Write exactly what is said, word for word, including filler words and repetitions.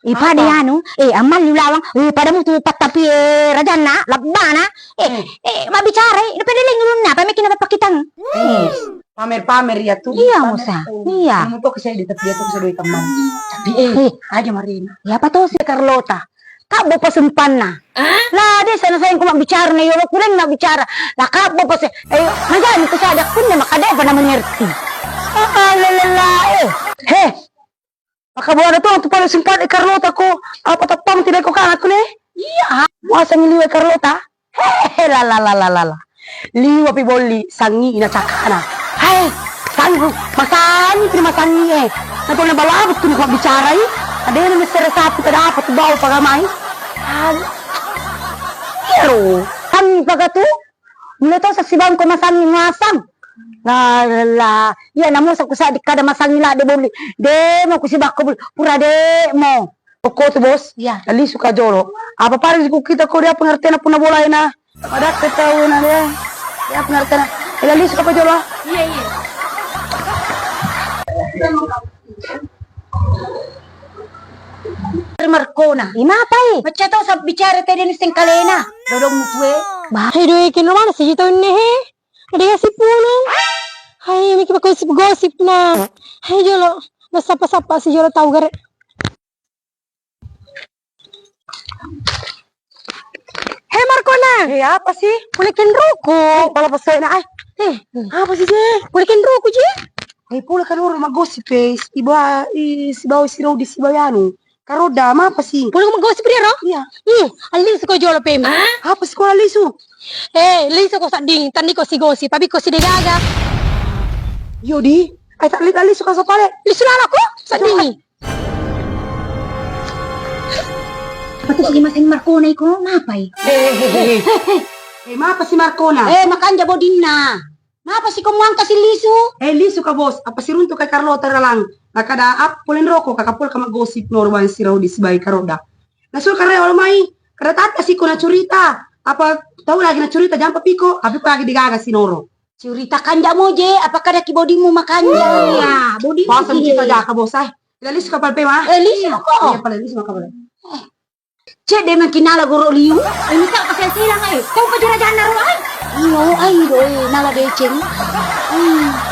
Eh, pada anu, eh, ammalli ulawang, eh, pada mutu pattapi, eh, rajanna, labbana, eh, eh, mabbicara, eh, pada lengi ulunna, apa mekki napappakitang. Eh, pamer-pamer iya tu. Iya, pamer musa. Iya. Kamu tuh kesel di tapi dia tuh sedoi teman. Tapi, eh, aja Marina. Ya, apa tuh si Carlota? Kabbo pasempanna. La, de sana sayang ku mabbicara na yolo, kuleng mabbicara. La, kabbo pas, eh, magani ku sada kunna makada apa na mengerti. Ah, la, la, la, eh. He, Maka buana tu, tu pale sempat e Carlota ko, apa teppang tidak ko kana ko ne? Iya. Muaseng liwe Carlota. Hehe, la la la la la la. Liwa pi bolli sangi ina cakana. Hai, sangu, masangi pi masangi e. Na tona balabu tu ko bicara i. Ada yang mesere sapi pada apa tu bau pagamai. Iyaro, sangi paga tu. Mulle to sasibangko masangi muasang. La la la. Iya namo saku sadi kada masangi la de bolli. De mo ku sibakko bolli. Pura de mo. Okko tu bos. Iya. Lali suka jolo. Apa pada ku kita ko dia pengertian puna bola ena. Pada ke tahu ena dia. Dia pengertian. Lali suka apa jolo? Iya, iya. Markona. Imapai? Macca to sabbicara tede ni sengkalena. Dodong mutue. Bah, hai doi, kenro mana siji tau inne he? Ada ya si pulung. Hai, miki pakai gosip-gosip na. Hai jolo, bersapa-sapa si jolo tau gare. Hei Markona. Eh, apa sih? Pole kenroku. Eh, pala pessoena, ai. Eh, apa sih, Je? Pole kenroku, Je. Eh, pole kan orang maggosip, eh, iba, i, sibawa si Rodi, sibawa anu. Karoda, ma apa sih? Pole maggosip dia, ro? Iya. Ih, alli suko jolo pema. Apa sih kau alli su? Eh, lisu ko sadding, tandi ko si gosip, tapi ko si degaga. Yo di, ai tak alli suka sapale. Lisu lala ko sadding. Apa tu si Mas Markona iko? Mapai? Eh, eh, eh, eh. Eh, mapa si Markona? Eh, makanja bodinna. Mapa si ko muangka si lisu? Eh, lisu ka bos. Apa si runtu ka Carlota ralang? Nakada ap pulen roko ka kapul ka maggosip noro bang si Rodi sibai karoda. Nasul karena olo mai. Kada tata si ko na curita. Apa tau lagi na curita jampa piko? Apa lagi digaga si noro? Curita kanja moje. Apa kada ki bodimu makanja? Iya, bodimu. Pasang kita jaka bos ai. Ila lisu kapal pema. Eh, lisu ko. Iya, pale lisu kapal. Cedde maki nala goro liu. Eh, mita pasel silang ai. Kau pajara janna ro ai. Iyo, ai do, eh, nala deceng. Hmm.